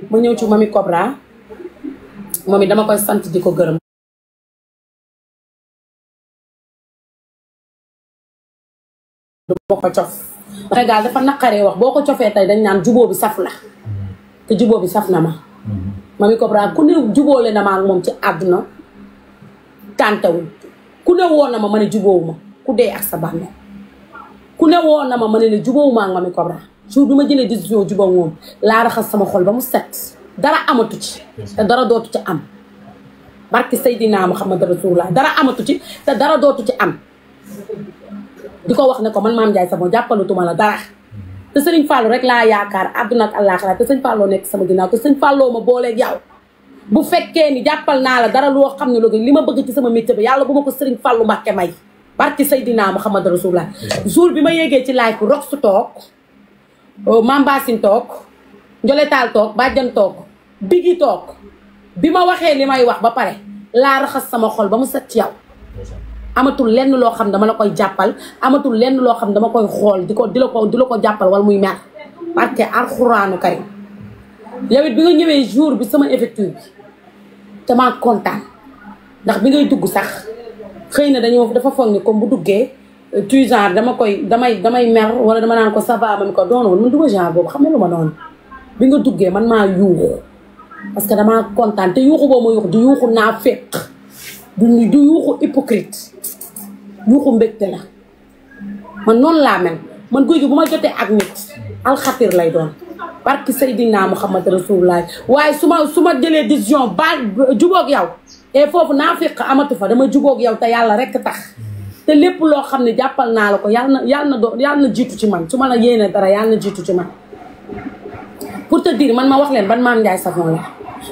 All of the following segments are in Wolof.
ma ñëw ci Mamy Cobra moom it dama koy sant di ko gërëm. du ma ko cof. Sénégal dafa naqaree wax boo ko cofee tey dañ naan jubóo bi saf la te jubóo bi saf na ma. Mamy Cobra ku ne jubóole na ma ak moom ci àdduna tàntewul ku ne woon na ma ne jubóowu ma ku dee ak sa bàmmeel ku ne woon na ma ne jubóowu ma ak Mamy Cobra jour bi ma jëlee décision jubóo moom laa raxas sama xol ba mu set dara amatu ci te dara dootu ci am barki Seydina Muhammad Rasulullah dara amatu ci te dara dootu ci am di ko wax ne ko man Mame Ndiaye Savon jàppalutuma la dara te Sëriñ Fallou rek laa yaakaar àdduna ak àllaaxira te Sëriñ Fallou nekk sama ginnaaw te Sëriñ Fallou ma booleeg yow bu fekkee ni jàppal naa la dara loo xam ne li ma bëgg ci sama métier bi yàlla bu ma ko Sëriñ Fallou Mbàkke may barki Seydina Muhammad Rasulullah jour bi ma yéegee ci laaj rox su toog Mame Bassine toog Njoletaal toog Bàjjan toog Bigi toog bi ma waxee li may wax ba pare laa raxas sama xol ba mu set ci yow amatul lenn loo xam dama la koy jàppal amatul lenn loo xam dama koy xool di la ko jàppal wala muy mer parce que alxuraanu karim yow it bi nga ñëwee jour bi sama effectif bi te maa kontaan ndax bi ngay dugg sax xëy na dafa foog ni comme bu duggee tu genre damay mer wala dama naan ko ça va man ko doonoon man duma genre boobu xam ne lu ma noonu bi nga duggee man maa yuuxu parce que damaa kontaan te yuuxu boobu ma yuuxu du yuuxu naa féq du yuuxu hypocrite yuuxu mbégte la man noonu laa mel man guy gi bu ma jotee ak nit alxatir lay doon barki Seydina Muhammad Rasulullah waaye su ma jëlee décision ba jubóog yow et foofu naa féq amatu fa dama jubóog yow te yàlla rek tax te lépp loo xam ne jàppal naa la ko yàlla na jiitu ci man su ma la yéene dara yàlla na jiitu ci man pour te dire man ma wax leen ban Mame Ndiaye Savon la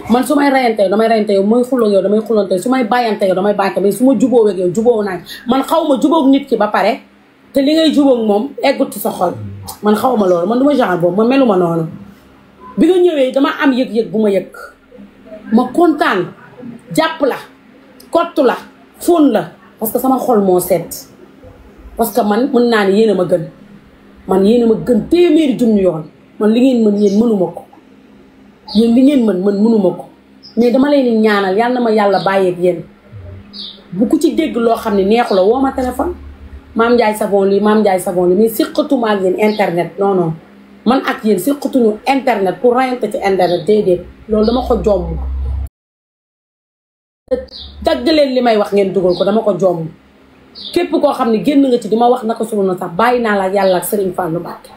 man su may rayante yow damay rayante yow mooy xuloo yow damay xulante su may bàyyante yow damay bàyyante mais su ma jubóowee ak yow jubóow naa man xaw ma jubóog nit ki ba pare te li ngay jubóog moom eggut ci sa xol man xaw ma loolu man du ma genre boobu man meluma noonu bi nga ñëwee dama am yëg-yëg bu ma yëg ma kontaan jàpp la kottu la fóon la parce que sama xol moo sedd parce que man mën naa ne yéen a ma gën man yéen a ma gën téeméeri junni yoon man li ngeen mën yéen mënuma ko yéen li ngeen mën mënuma ko mais dama leen di ñaanal yal na ma yàlla bàyyeeg yéen bu ku ci dégg loo xam ne neexu la woo ma téléphone Mame Ndiaye Savon lii Mame Ndiaye Savon lii mais siqatuma ak yéen internet non non man ak yéen siqatuñu internet pour rayante ci internet déedéet loolu dama ko jomm dagg leen li may wax ngeen dugal ko dama ko jomm képp koo xam ne génn nga ci di ma wax naka sunu na sax bàyyi naa la yàlla ak Serigne Fallou Mbacké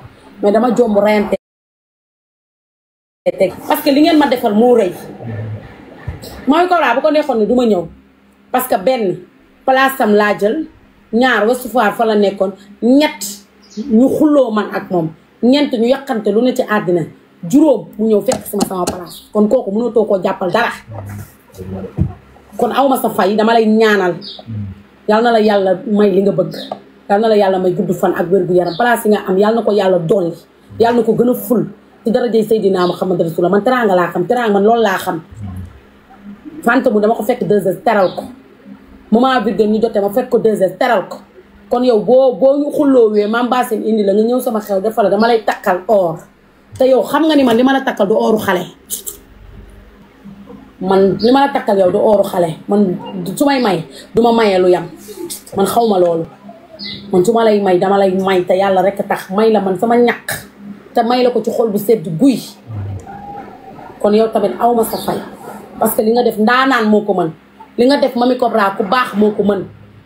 mais dama jomm rayante parce que li ngeen ma defal moo rëy Mamy Cobra bu ko neexoon ne du ma ñëw parce que benn place am laa jël ñaar Ouest Foire fa la nekkoon ñett ñu xulloo man ak moom ñeent ñu yàqante lu ne ci àddina juróom mu ñëw fekk sama place kon kooku mënatoo koo jàppal dara kon awma sa fay dama lay ñaanal yal na la yàlla may li nga bëgg yal na la yàlla may gudd fan ak wér-gu-yaram place yi nga am yal na ko yàlla dolli yal na ko gën a ful ci darajay Seydina Muhammad Rasulullah man teraanga laa xam teraanga man loolu laa xam fante mu dama ko fekk 2S teral ko moment bi ñu jotee ma fekk ko 2S teral ko kon yow boo ñu xulloowee Mame Bassine indi la nga ñëw sama xew dafa la dama lay takkal or te yow xam nga ni man li ma la takkal du oru xale man li ma la takkal yow du oru xale man su may may du ma mayee lu yam man xaw ma loolu man su ma lay may dama lay may te yàlla rek tax may la man sama ñàkk te may la ko ci xol bu sedd guy kon yow tamit aw ma sa fay parce que li nga def ndaanaan moo ko mën li nga def Mamy Cobra ku baax moo ko mën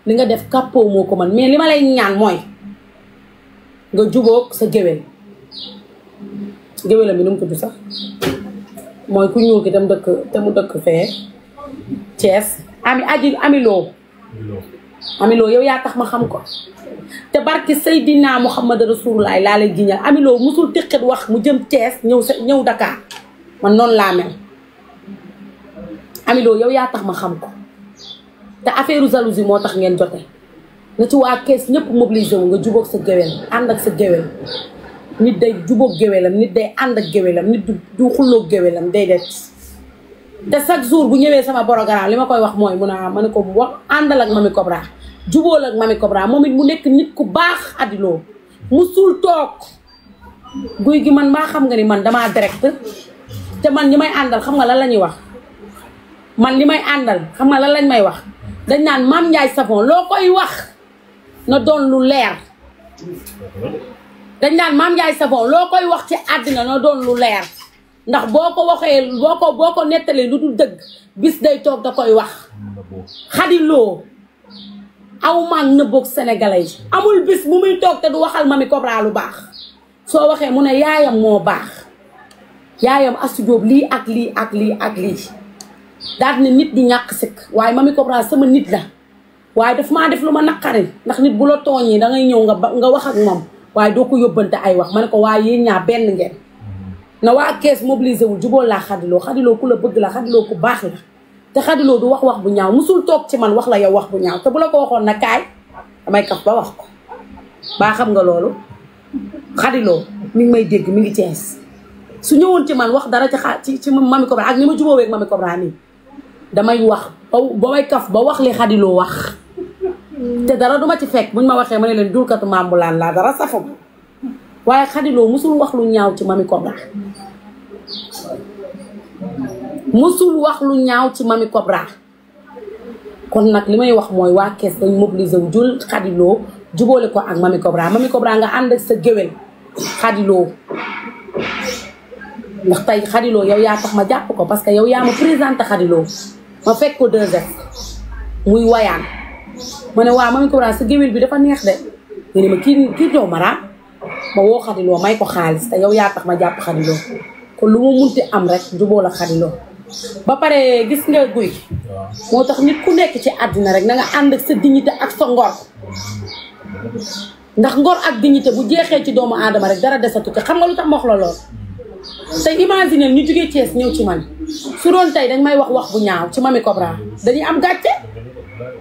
li nga def kàppoo moo ko mën mais li ma lay ñaan mooy nga jubóog sa géwél géwélam bi nu mu tudd sax mooy ku ñuul ki tam dëkk te mu dëkk fee Thiès amiloo yow yaa tax ma xam ko te barki Seydina Muhammad Rasulullah laa lay giñal amiloo musul tiqit wax mu jëm Thiès ñëw Dakar man noonu laa mel amiloo yow yaa tax ma xam ko te affaire jalousie moo tax ngeen jote na ci waa kees ñëpp mobilisé wu nga jubóog sa géwél ànd ak sa géwél nit day jubóog géwélam nit day ànd ak géwélam nit du xulloog géwélam day det te chaque jour bu ñëwee sama programme li ma koy wax mooy mun a ma ne ko wax àndal ak Mamy Cobra jubóol ak Mamy Cobra moom it mu nekk nit ku baax adiloo musul toog guy gi man maa xam nga ni man damaa direct te man ñi may àndal xam nga lan la ñuy wax man li may àndal xam nga lan lañ may wax dañ naan Mame Ndiaye Savon loo koy wax na doon lu leer dañ naan Mame Ndiaye Savon loo koy wax ci àddina na doon lu leer ndax boo ko waxee boo ko nettalee lu dul dëgg bis day toog da koy wax Khady Lo aw maag nëbboog sénégalais yi amul bis bu muy toog te du waxal Mamy Cobra lu baax soo waxee mu ne yaayam moo baax yaayam Astou Diop lii ak lii ak lii ak lii daal ne nit du ñàkk sikk waaye Mamy Cobra sama nit la waaye daf maa def lu ma naqari ndax nit bu la tooñee da ngay ñëw nga wax ak moom waaye doo ko yóbbante ay wax ma ne ko waaye yéen ñaa benn ngeen na waa kees mobilisé wul jubóol laa Khady Lo Khady Lo ku la bëgg la Khady Lo ku baax la te Khady Lo du wax bu ñaaw musul toog ci man wax la yow wax bu ñaaw te bu la ko waxoon na kaay damay kaf ba wax ko baa xam nga loolu Khady Lo mi ngi may dégg mi ngi Cees su ñëwoon ci man wax dara ci Mamy Cobra ak ni ma jubóowee ak Mamy Cobra nii damay wax ba may kaf ba wax li Khady Lo wax te dara duma ci fekk buñ ma waxee ma ne leen dulkatu mambulaan laa dara safam waaye Khady Lo musul wax lu ñaaw ci Mamy Cobra musul wax lu ñaaw ci Mamy Cobra kon nag li may wax mooy waa kees dañ mobiliser wu jul Khady Lo jubóole ko ak Mamy Cobra Mamy Cobra nga ànd ak sa géwél Khady Lo ndax tey Khady Lo yow yaa tax ma jàpp ko parce que yow yaa ma présenté Khady Lo ma fekk ko 2S muy wayaan ma ne waa Mamy Cobra sa géwél bi dafa neex de nga ne ma kii doo mara ma woo Khady Lo may ko xaalis te yow yaa tax ma jàpp Khady Lo kon lu mu munti am rek jubóo la Khady Lo ba pare gis nga guy moo tax nit ku nekk ci àddina rek na nga ànd ak sa dignité ak sa ngor ndax ngor ak dignité bu jeexee ci doomu aadama rek dara desatu ci xam nga lu tax ma wax la lool tey imaginer ñu jógee Thiès ñëw ci man su doon tey dañ may wax bu ñaaw ci Mamy Cobra dañuy am gàcce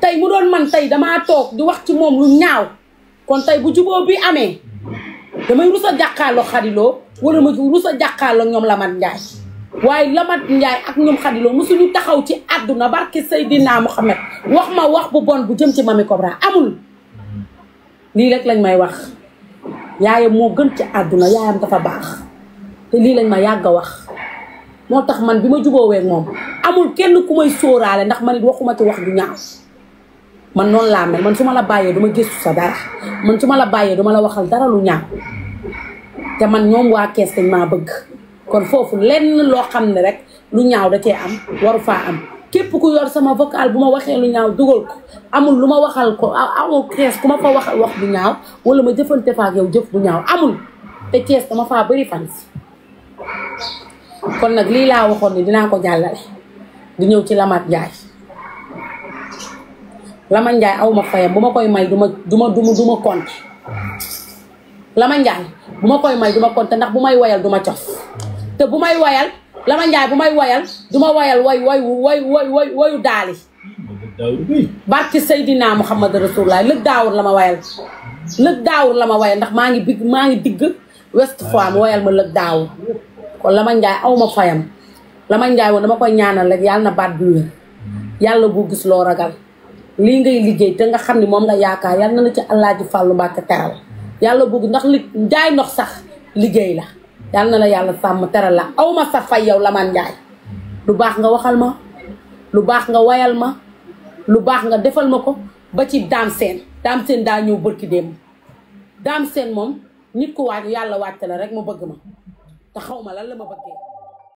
tey mu doon man tey damaa toog di wax ci moom lu ñaaw kon tey bu jubóo bi amee damay rus a jàkkaarloo Khady Lo wala ma rus a jàkkaarloo ñoom Lamat Ndiaye waaye Lamat Ndiaye ak ñoom Khady Lo mosuñu taxaw ci àdduna barki Seydina Mouhamed wax ma wax bu bon bu jëm ci Mamy Cobra amul lii rek lañ may wax yaayam moo gën ci àdduna yaayam dafa baax te lii lañ ma yàgg a wax moo tax man bi ma jubóowee ak moom amul kenn ku may sóoraale ndax man it waxuma ci wax du ñaaw man noonu laa mel man su ma la bàyyee duma gëstu sa dara man su ma la bàyyee duma la waxal dara lu ñaaw te man ñoom waa kees dañ maa bëgg kon foofu lenn loo xam ne rek lu ñaaw da cee am waru faa am képp ku yor sama vocal bu ma waxee lu ñaaw dugal ko amul lu ma waxal ko amul kees ku ma fa waxal wax bu ñaaw wala ma jëfante fa ak yow jëf bu ñaaw amul te kees dama faa bëri fan si kon nag lii laa waxoon ni dinaa ko jàllale di ñëw ci Lamat Ndiaye Lamat Ndiaye aw ma fayam bu ma koy may duma compter Lamat Ndiaye bu ma koy may duma compter ndax bu may woyal duma cof te bu may woyal Lamat Ndiaye bu may woyal duma woyal wayu daali barki Seydina Muhammad Rasulullah lëg daawur la ma woyal ndax maa ngi digg West Foire woyal ma lëg daawur kon Lamat Ndiaye aw ma fayam Lamat Ndiaye woon dama koy ñaanal rek yàlla na baat bi wér yàlla bu gis loo ragal lii ngay liggéey te nga xam ni moom nga yaakaar yàlla na la ci Alaaji Fàllu Mbàkke teral yàlla bëgg ndax jaay ndox sax liggéey la yàlla na la yàlla sàmm teral la aw ma sa fay yow Lamat Ndiaye lu baax nga waxal ma lu baax nga wayal ma lu baax nga defal ma ko ba ci Dame Sène daa ñëw bërki démb Dame Sène moom nit ku waaj yàlla wàcc la rek mu bëgg ma te xaw ma lan la ma bëggee